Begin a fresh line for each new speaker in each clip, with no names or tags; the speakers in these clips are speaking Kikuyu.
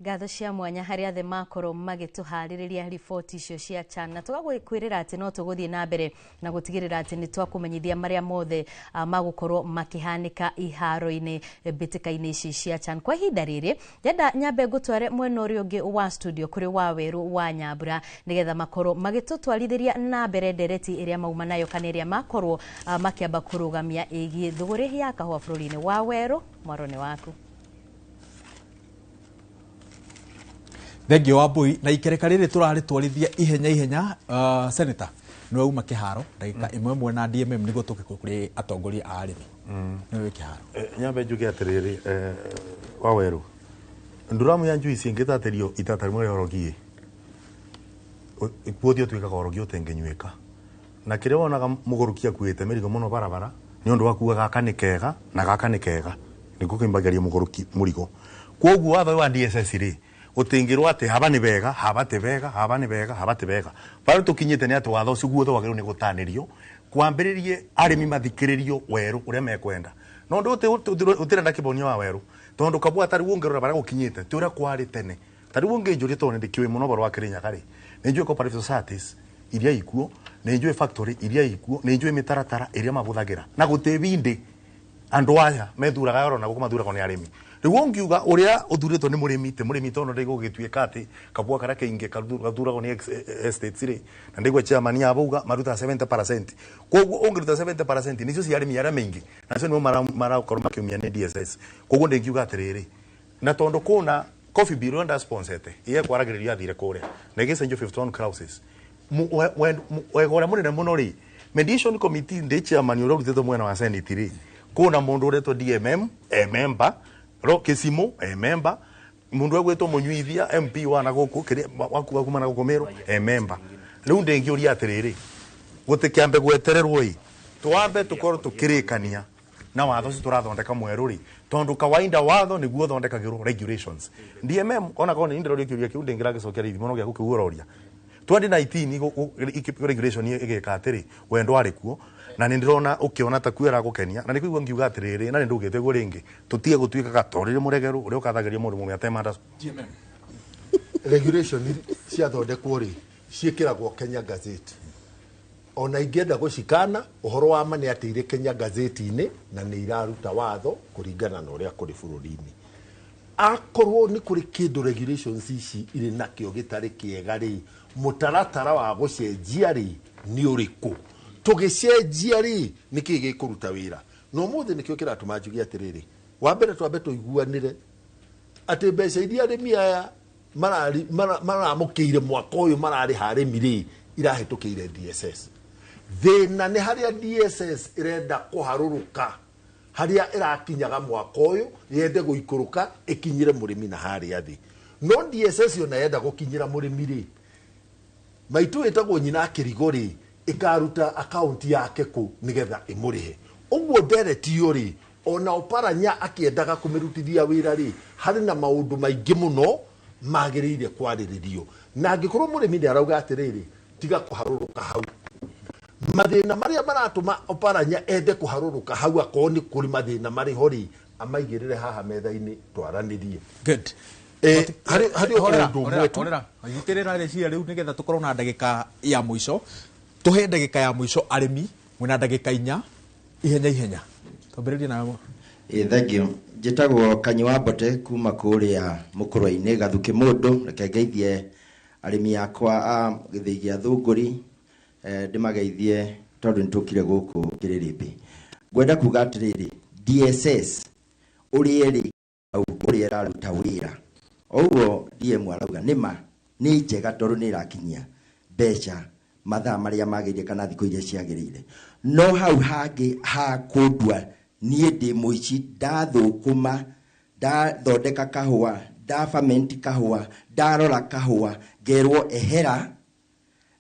Ngatho cia mwanya harĩ athe makorwo magĩtũharĩrĩria riboti icio cia CHAN, na tũgagwĩrĩra atĩ no tũgũthiĩ na mbere na gũtigĩrĩra atĩ nĩ twakũmenyithia marĩa mothe magũkorwo makĩhanĩka iharo-inĩ mbĩtĩka-inĩ ici cia CHAN. Kwa ihinda rĩrĩ ndĩrenda nyambe ngũtware mwena ũrĩa ũngĩ wa studio kũrĩ Wawerũ wa Nyambura, nĩgetha makorwo magĩtũtwarithĩria na mbere ndereti ĩrĩa mauma nayo kana ĩrĩa makorwo makĩamba kũrũgamia ĩgiĩ thũgũrĩ ya kahũa bũrũri-inĩ. Wawerũ, mwaro nĩ waku.
Thengio wa Mbui, na ikereka rĩrĩ tũrarĩtwarithia ihenya ihenya. Senator, nĩwe uma kĩharo ndagĩka ĩmwe ĩmwe na DMM nĩguo tũke kũrĩ atongoria a arĩmi. Nĩwe wĩ kĩharo.
Nyambe njuge atĩrĩrĩ, Wawerũ, nduramu ya njuici ĩngĩtatĩrio itata rĩmwe rĩa orogi ĩ kuothio tuĩkaga orogi ũtengĩnyuĩka, na kĩrĩa wonaga mũgũrũki akuĩte mĩrigo mũno barabara nĩ ũndũ wa kuga gaka nĩ kega na gaka nĩ kega, nĩkuo kĩmbagĩria mũgũrũki mũrigo. Koguo watho wa DSS rĩ, ũtingĩrwo atĩ haba nĩ bega, haba ti bega, haba nĩ bega, haba ti bega. Barĩa tũkinyĩte nĩ atĩ watho ũcio guothe wagĩrĩirwo nĩ gũtanĩrio, kwambĩrĩrie arĩmi mathikĩrĩrio werũ ũrĩa mekwenda. No ũndũ ũtirenda kĩbonio wa werũ, tondũ kabua ta rĩu ũngĩrora barĩa gũkinyĩte ti ũrĩa kwarĩ tene. Ta rĩu ũngĩnjũria tondũ nĩ ndĩkĩũĩ mũno ũhoro wa Kĩrĩnyaga rĩ, nĩ njũĩ cooperative societies iria ikuo, nĩ njũĩ factory iria ikuo, nĩ njũĩ mĩtaratara ĩrĩa mahũthagĩra, na gũtĩ bindĩ andũ aya methuraga oro na gũkũ mathuragwo nĩ arĩmi. Rĩu ũngiuga ũrĩa ũthurĩtwo nĩ mũrĩmi ti mũrĩmi, tondũ ndĩgũgĩtuĩka atĩ kabua karĩa kaingĩ gathuragwo nĩ estates rĩ, na ndĩgua chairman ya bauga marutaga 70%. Koguo ũngĩruta 70% nĩcio cia arĩmi arĩa maingĩ, nacio nĩo marakorwo makĩumia nĩ DSS. Koguo ndĩngiuga atĩrĩrĩ, na tondũ kũna coffee bill ĩrĩa ndasponsete iye kwaragĩrĩrio yathire kũrĩa na ĩgĩcenjio 51 clauses. Wega ũrĩa mũnene mũno rĩ, mediation committee ndĩ chairman ũrĩa ũrutĩtwo mwena wa Senate rĩ, kũna mũndũ ũretwo DMM e member, ro Kĩsimũ e member, mũndũ egwĩtwo Mũnyuithia MP wa na gũkũ kĩrĩa waku kuma na gũkũ Meru e member. Rĩu ndĩngĩũria atĩrĩrĩ, gũtikĩambe gwetererwo ĩ, twambe tũkorwo tũkĩrĩkania na watho ũcio tũrathondeka mwerũ rĩ, tondũ kawaida watho nĩguo ũthondekagĩrwo regulations. DMM ona korwo nĩ ndĩroria kĩũria kĩu ndĩngĩragĩcokia rĩithi mũno gĩa gũkĩu ũroria. 2019 regulation ĩgĩka atĩrĩ, we ndwarĩ kuo na nĩ ndĩrona ũkĩona ta kuo ĩragũkenia, na nĩkũigua ngiuga atĩrĩrĩ, na nĩ ndũgĩte guo rĩngĩ tũtige gũtuĩka gatorĩrĩ mũregeru ũrĩa ũkathagĩria mũndũ mũme atemanda.
Regulation ciathondekwo rĩ, ciĩkĩragwo Kenya Gazette. Ona ingĩenda gũcikana, ũhoro wa ma nĩ atĩ irĩ Kenya Gazette-inĩ na nĩ iraruta watho kũringana na ũrĩa kũrĩ bũrũri-inĩ. Akorwo nĩ kũrĩ kĩndũ regulations ici irĩ nakĩo gĩtarĩ kĩega rĩ, mũtaratara wa gũcenjia rĩ nĩ ũrĩkũ? Tũgĩcenjia rĩ, nĩkĩ gĩkũruta wĩra? Na ũmũthĩ nĩkĩo kĩratũma njuge atĩrĩrĩ, wa mbere twambe tũiguanĩre atĩ mbeca iria arĩmi aya maramũkĩire mwaka ũyũ mararĩha arĩmi rĩ, irahĩtũkĩire DSS. Thĩna nĩ harĩa DSS ĩrenda kũharũrũka, harĩa ĩrakinyaga mwaka ũyũ yende gũikũrũka ĩkinyĩre mũrĩmi na harĩa thĩ. No DSS ona yenda gũkinyĩra mũrĩmi rĩ, maitũ ĩtagwo nyina Kĩrigo rĩ, ĩkaruta akaunti yake kũ nĩgetha ĩmũrĩhe. Ũguo ndereti ĩyo rĩ, ona Oparanya akĩendaga kũmĩrutithia wĩra rĩ, harĩ na maũndũ maingĩ mũno magĩrĩire kwarĩrĩrio. Na angĩkorwo mũrĩmi nĩ arauga atĩrĩrĩ, tiga kũharũrũka hau, mathĩna marĩa maratũma Oparanya ende kũharũrũka hau, akorwo nĩ kũrĩ mathĩna marĩ ho rĩ, amaigĩrĩre haha metha-inĩ twaranĩrie.
Good.
Harĩ
Horera,
ũndũ
horera,
ũmwe tu.
horera. Nyitĩrĩra rĩciria rĩu nĩgetha tũkorwo na ndagĩka ya mũico. Tũhe ndagĩka ya mũico arĩmi, mwĩna ndagĩka inya, ihenya ihenya. Twambĩrĩrie nawe.
Thank you. Njĩtagwo Kanyi wa Mbote kuma kũrĩa Mũkũrwe-inĩ, Gathukĩ mũndũ. Reke ngeithie arĩmi akwa a gĩthĩi gĩa Thũngũri, ndĩmageithie tondũ nĩtũkire gũkũ Kĩrĩrĩmbĩ. Ngwenda kuga atĩrĩrĩ, DSS ũrĩa ĩrĩ hau, ũrĩa ĩraruta wĩra, ũguo DM arauga nĩ ma nĩ njega tondũ nĩ ĩrakinyia mbeca mathaa marĩa magĩrĩire kana thikũ iria ciagĩrĩire. No hau hangĩ ha kũndua niĩ ndĩ mũici, ndathũkũma, ndathondeka kahũa, ndaferment kahũa, ndarora kahũa, ngerwo ehera,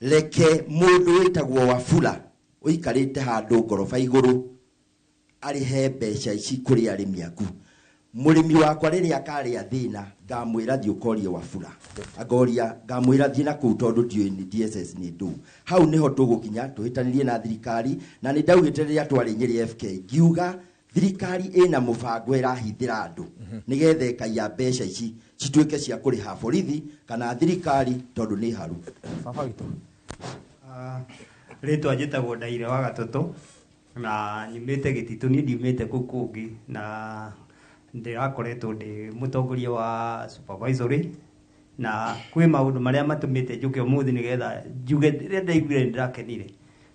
reke mũndũ wĩtagwo Wafula ũikarĩte handũ ngoroba igũrũ arĩhe mbeca ici kũrĩ arĩmi aku. Mũrĩmi wakwa rĩrĩa akarĩa thĩna, ngamwĩra thiĩ ũkorie Wafula, angoria ngamwĩra thiĩ na kũu tondũ ndiũĩ nĩ DSS nĩ ndũ. Hau nĩho tũgũkinya tũhĩtanĩrie na thirikari, na nĩ ndaugĩte rĩrĩa twarĩ Nyĩrĩ FK ngiuga Thirikari ĩna mũbango ĩrahithĩra andũ nĩgetha ĩkaiya mbeca ici cituĩke cia kũrĩha borithi kana thirikari tondũ nĩ haru.
Baba witũ.
Rĩtwa njĩtagwo Ndaire wa Gatũtũ na nyumĩte Gĩtitũ. Niĩ ndiumĩte kũu kũngĩ, na ndĩrakoretwo ndĩ mũtongoria wa supervisory, na kwĩ maũndũ marĩa matũmĩte njũke ũmũthĩ nĩgetha njuge rĩrĩa ndaiguire nĩ ndĩrakenire,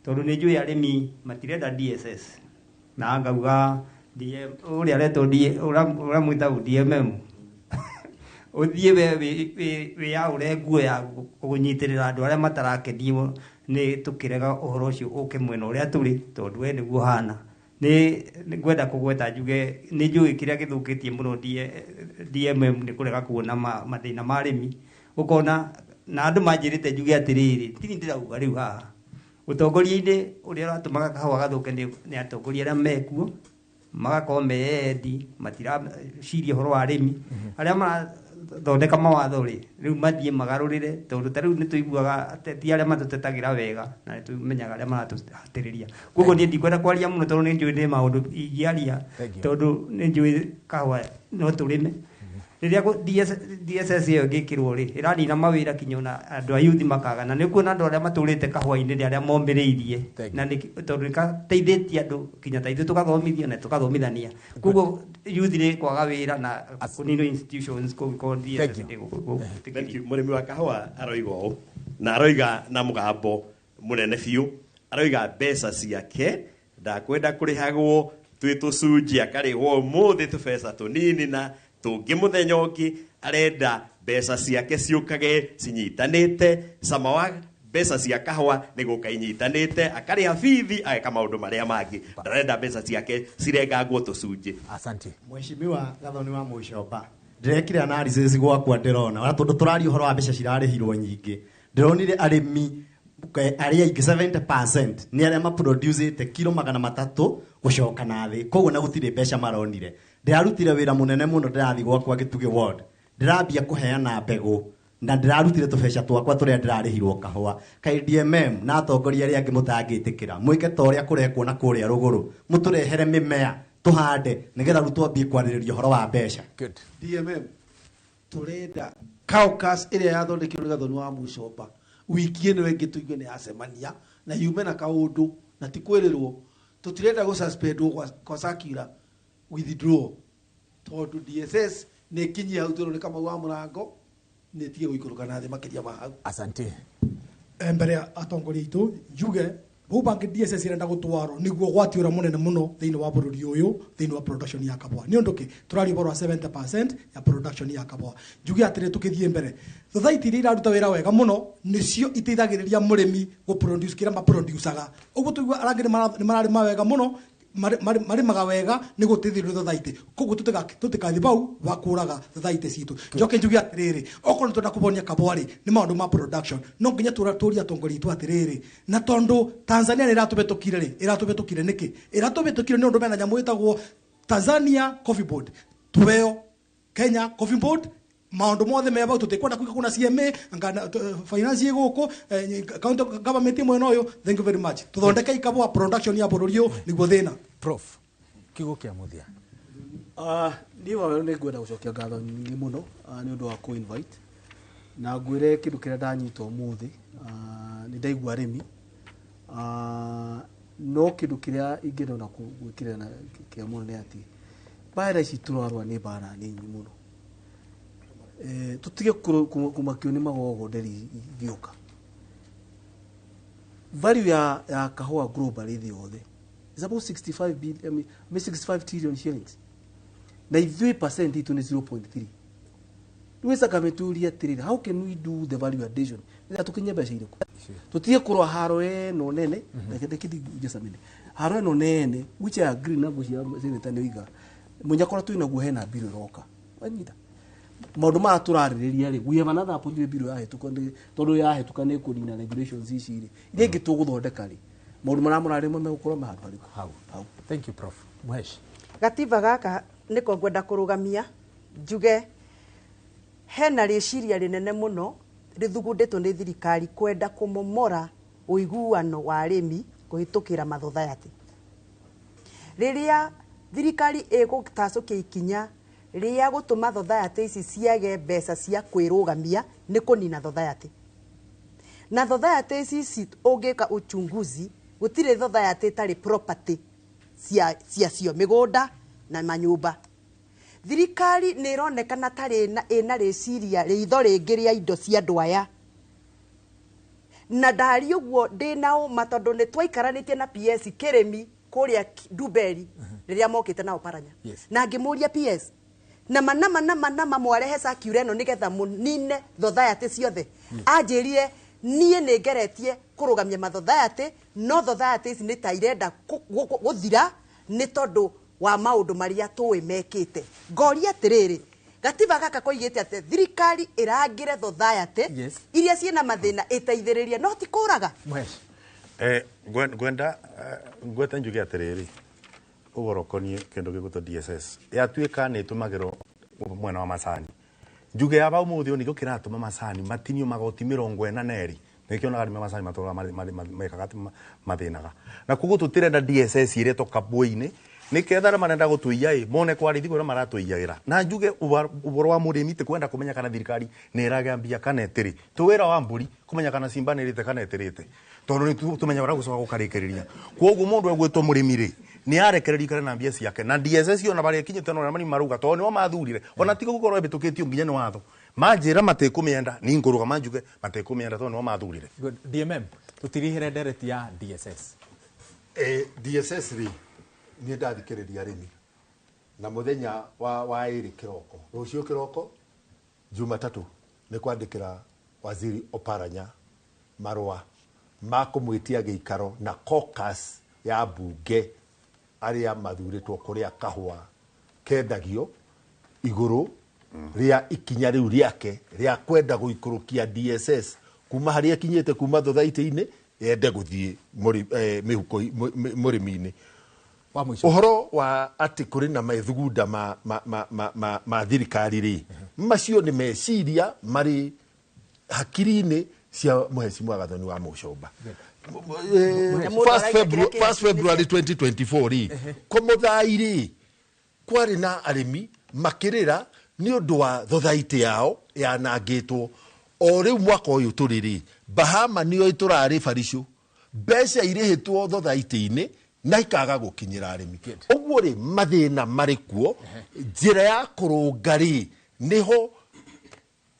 tondũ nĩ njũĩ arĩmi matirenda DSS, na ngauga DM ũrĩa aretwo ũrĩa mwĩtagwo DMM, ũthiĩ we wĩyaũre nguo ya kũnyitĩrĩra andũ arĩa matarakenio nĩ tũkĩrega ũhoro ũcio ũke mwena ũrĩa tũrĩ, tondũ we nĩguo ũhana. Nĩ ngwenda kũgweta njuge nĩ njũĩ kĩrĩa gĩthũkĩtie mũno DMM nĩ kũrega kuona mathĩna ma arĩmi, ũkona na andũ manjĩrĩte njuge atĩrĩrĩ, tini ndĩrauga rĩu haha ũtongoria-inĩ ũrĩa ũratũmaga kahũa gathũke nĩ atongoria arĩa mekuo magakorwo meendi, matiraciria ũhoro wa arĩmi. Arĩa marathondeka mawatho rĩ, rĩu mathiĩ magarũrĩre, tondũ ta rĩu nĩ tũiguaga ti arĩa matũtetagĩra wega, na nĩ tũmenyaga arĩa maratũhatĩrĩria. Koguo niĩ ndikwenda kwaria mũno, tondũ nĩ njũĩ nĩ maũndũ ingĩaria, tondũ nĩ njũĩ kahũa no tũrĩme. Rĩrĩa DSS ĩyo ĩngĩkĩrwo rĩ, ĩranina mawĩra kinya ona andũ a youth makaga, na nĩ kuona andũ arĩa matũrĩte kahũa-inĩ nĩ arĩa momĩrĩirie, na tondũ nĩ gateithĩtie andũ kinya ta ithuĩ tũgathomithio na tũgathomithania. Koguo youth nĩ kwaga wĩra na kũninwo institutions kũngĩkorwo DSS ndĩgũtĩkĩria.
Thank you. Mũrĩmi wa kahũa aroiga ũũ, na aroiga na mũgambo mũnene biũ, aroiga mbeca ciake ndakwenda kũrĩhagwo twĩ tũcunjĩ, akarĩhwo ũmũthĩ tũbeca tũnini na tũngĩ mũthenya ũngĩ. Arenda mbeca ciake ciũkage cinyitanĩte, cama wa mbeca cia kahũa nĩ gũka inyitanĩte, akarĩha bithi, ageka maũndũ marĩa mangĩ. Ndarenda mbeca ciake cirengangwo tũcunjĩ.
Asante.
Mheshimiwa Gathoni wa Mũcomba, ndĩrekire analysis gwakwa, ndĩrona ona tondũ tũraria ũhoro wa mbeca cirarĩhirwo nyingĩ, ndĩronire arĩmi arĩa aingĩ 70% nĩ arĩa maproducĩte kilo 300 gũcoka na thĩ, koguo na gũtirĩ mbeca maronire. Ndĩrarutire wĩra mũnene mũno, ndĩrathiĩ gwakwa Gĩtugĩ ward, ndĩrambia kũheana mbegũ na ndĩrarutire tũbeca twakwa tũrĩa ndĩrarĩhirwo kahũa. Kaĩ DMM na atongoria arĩa angĩ mũtangĩtĩkĩra mwĩke ta ũrĩa kũrekwo na kũrĩa rũgũrũ, mũtũrehere mĩmea tũhande nĩgetha rĩu twambie kwarĩrĩria ũhoro wa mbeca.
Good.
DMM tũrenda caucus ĩrĩa yathondekirwo nĩ Gathoni wa Mũcomba wiki ĩno ĩngĩ tũigue nĩ yacemania na yume na kaũndũ, na ti kwĩrĩrwo tũtirenda gũsuspendwo kwa circular withdraw, tondũ DSS nĩ ĩkinyie hau twĩrwo nĩ Kamau wa Mũrango nĩ ĩtige gũikũrũka na thĩ makĩria ma hau.
Asante.
Mbere ya atongoria aitũ njuge bau bangi DSS irenda gũtwarwo nĩguo gwati ũrĩa mũnene mũno thĩinĩ wa bũrũri ũyũ, thĩinĩ wa production ya kahũa. Nĩ ũndũ kĩ tũraria ũhoro wa 70% ya production ya kahũa. Njuge atĩrĩ, tũkĩthiĩ mbere, society iria iraruta wĩra wega mũno nĩcio iteithagĩrĩria mũrĩmi gũproduce kĩrĩa maproducaga. Ũguo tũigua arĩa angĩ nĩ mararĩma wega mũno, marĩmaga wega nĩ gũteithĩrĩrio society. Koguo tũtikathi bau wakũraga society citũ. Njoke njuge atĩrĩrĩ, okorwo nĩ twenda kũbonia kahũa rĩ, nĩ maũndũ ma production, no nginya tũrie atongoria aitũ atĩrĩrĩ, na tondũ Tanzania nĩ ĩratũhetũkire rĩ, ĩratũhetũkire nĩkĩ? Ĩratũhetũkire nĩ ũndũ mena nyamũ ĩtagwo Tanzania Coffee Board, tũheo Kenya Coffee Board, maũndũ mothe me bau, tũtikwenda kũiga kuna CMA ngana finance ĩ gũkũ, county government mwena ũyũ. Thank you very much. Tũthondeke ikabũa production ya bũrũri ũyũ nĩguo thĩna.
Prof, kiugo kĩa mũthia.
Niĩ wawerũ nĩ ngwenda gũcokia ngatho nyingĩ mũno nĩ ũndũ wa kũ-invite, na ngwĩre kĩndũ kĩrĩa ndanyita ũmũthĩ. Nĩ ndaigua arĩmi, no kĩndũ kĩrĩa ingĩenda ona gwĩkĩrĩra na kĩa mũno nĩ atĩ mbara ici tũrarũa nĩ mbara nini mũno. Tũtige kũmakio nĩ magogo nderi igĩũka. Value ya kahũa globally thĩ yothe is about 65 billion, I mean, 65 trillion shillings, na ithuĩ percent itũ nĩ 0.3. Rĩu ĩcaka tũrie atĩrĩrĩ, how can we do the value addition nĩgetha tũkinye mbeca irĩkũ? Tũtige kũrũa haro ĩno nene. Reke just a minute. Haro ĩno nene, which I agree na ngwĩciria senator nĩ oiga mũnyakora twĩ naguo, hena bill ĩroka wanyita maũndũ maya tũrarĩrĩria rĩ, we have another opportunity. Bill yahĩtũka tondũ yahĩtũka nĩ kũnina regulations ici rĩ, iria ingĩ tũgũthondeka rĩ, maũndũ marĩa mũrarĩma megũkorwo me handũ harĩkũ?
Hau.
Hau.
Thank you, Prof. Mhesh.
Gatiba gaka nĩko ngwenda kũrũgamia njuge hena rĩciria rĩnene mũno rĩthugundĩtwo nĩ thirikari kwenda kũmomora ũiguano wa arĩmi kũhĩtũkĩra mathothayatĩ. Rĩrĩa Thirikari ĩgũtacũkia ikinya rĩa gũtũma society ici ciage mbeca cia kwĩrũgamia nĩ kũnina society. Na society ici ũngĩka uchunguzi gũtirĩ society ĩtarĩ property cia cio mĩgũnda na manyũmba. Thirikari nĩ ĩronekana tarĩ ĩna rĩciria rĩitho rĩngĩ rĩa indo cia andũ aya. Na ndari ũguo ndĩna ũma tondũ nĩ twaikaranĩtie na PS Kĩrĩmi kũrĩa Ndumberi rĩrĩa mokĩte nao Paranya. Na ngĩmũria PS nama nama nama nama mwarehe circular ĩno nĩgetha mũnine society ciothe. Anjĩrire niĩ nĩ ngeretie kũrũgamia mathothayatĩ no society ici nĩ ta irenda gũthira nĩ tondũ wa maũndũ marĩa tũĩ mekĩte. Ngoria atĩrĩrĩ, gatiba gaka koigĩte atĩ thirikari ĩrangĩre society iria ciĩna mathĩna ĩteithĩrĩrie no ti kũraga.
Ngwenda ngwete njuge atĩrĩrĩ ũhoro ũkoniĩ kĩndũ gĩgwĩtwo DSS yatuĩka nĩ ĩtũmagĩrwo mwena wa macani njuge ya ba ũmũthĩ ũyũ nĩkĩo kĩratũma macani matinio magoti 42 nĩkĩo onaga arĩmi a macani matũraga mekaga atĩ mathĩnaga na koguo tũtirenda DSS ĩretwo kabwe-inĩ nĩketha arĩa marenda gũtũiya ĩ mone kwarĩthi kũrĩa maratũiyagĩra na njuge ũhoro wa mũrĩmi ti kwenda kũmenya kana thirikari nĩ ĩragĩa mbia kana ĩtĩrĩ tĩ wĩra wa mbũri kũmenya kana simba nĩ ĩrĩte kana ĩtĩrĩte tondũ nĩ tũmenya ũrĩa gũcoka gũkarĩkĩrĩria koguo mũndũ egwĩtwo mũrĩmi rĩ nĩ arekererio ikare na mbia ciake na DSS ona barĩa ĩkinyĩte na ũrĩa marĩmi marauga tondũ nĩo mathurire ona tiga gũkorwo ĩhĩtũkĩtio nginya nĩ watho manjĩra matikũmĩenda ni ngũrũgama njuge matikũmĩenda tondũ nĩo mathurire.
DMM tũtirihĩre ndereti ya DSS.
DSS rĩ niĩ ndathikĩrĩria arĩmi na mũthenya wa ĩrĩ kĩroko rũciũ kĩroko Jumatatũ nĩ kwandĩkĩra waziri Oparanya marũa ma kũmwĩtia gĩikaro na caucus ya mbunge arĩa mathurĩtwo kũrĩa kahũa kendagio igũrũ rĩa ikinya rĩu rĩake rĩa kwenda gũikũrũkia DSS kuma harĩa ĩkinyĩte kuma thothaitĩ-inĩ yende gũthiĩ mĩhuko mũrĩmi-inĩ. Ũhoro wa atĩ kũrĩ na methugunda ma thirikari rĩ macio nĩ meciria marĩ hakiri-inĩ cia mũhecimiwa Gathoni wa Mũcomba. 1 February 2024 rĩ Komothai rĩ kwarĩ na arĩmi makĩrĩra nĩ ũndũ wa thothaitĩ yao yanangĩtwo o rĩu mwaka ũyũ tũrĩ rĩ Bahama nĩyo tũrarĩ baricũ mbeca irĩhĩtwo thothaitĩ-inĩ na ikaga gũkinyĩra arĩmi ũguo rĩ mathĩna marĩ kuo njĩra ya kũrũnga rĩ nĩho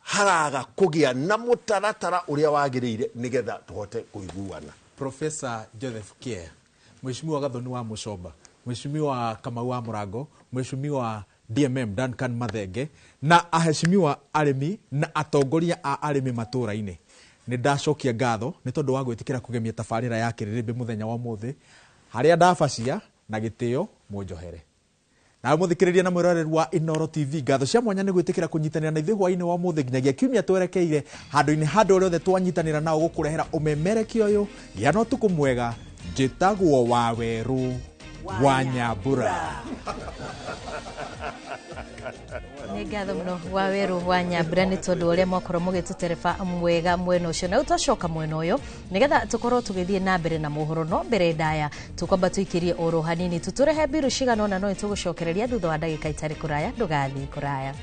haraga kũgĩa na mũtaratara ũrĩa wagĩrĩire nĩgetha tũhote kũiguana.
Professor Joseph Kier, Mheshimiwa Gathoni wa Mũcomba, Mheshimiwa Kamau wa Mũrango, Mheshimiwa DMM Duncan Mathenge na aheshimiwa arĩmi na atongoria a arĩmi matũũra-inĩ nĩ ndacokia ngatho nĩ tondũ wa gwĩtĩkĩra kũgemia tabarĩra ya Kĩrĩrĩmbĩ mũthenya wa ũmũthĩ harĩa ndabacia na gĩtĩo mũnjohere. Nawe mũthikĩrĩria na mwĩroreri wa Inooro TV ngatho cia mwanya nĩ gwĩtĩkĩra kũnyitanĩra na ithuĩ hwaĩ-inĩ wa ũmũthĩ nginyagia kiumia twerekeire handũ-inĩ handũ rĩothe twanyitanĩra nao gũkũrehera ũmemerekia ũyũ. Gĩa na ũtukũ mwega. Njĩtagwo Wawerũ wa Nyambura.
Nĩ ngatho mũno Wawerũ wa Nyambura nĩ tondũ ũrĩa mwakorwo mũgĩtũtereba mwega mwena ũcio. Na rĩu twacoka mwena ũyũ nĩgetha tũkorwo tũgĩthiĩ na mbere na mohoro no mbere ndaya tũkwamba tũikĩrie oro hanini tũtũrehe mbiru cigana ũna no nĩtũgũcokereria thutha wa ndagĩka itarĩ kũraya. Ndũgathiĩ kũraya.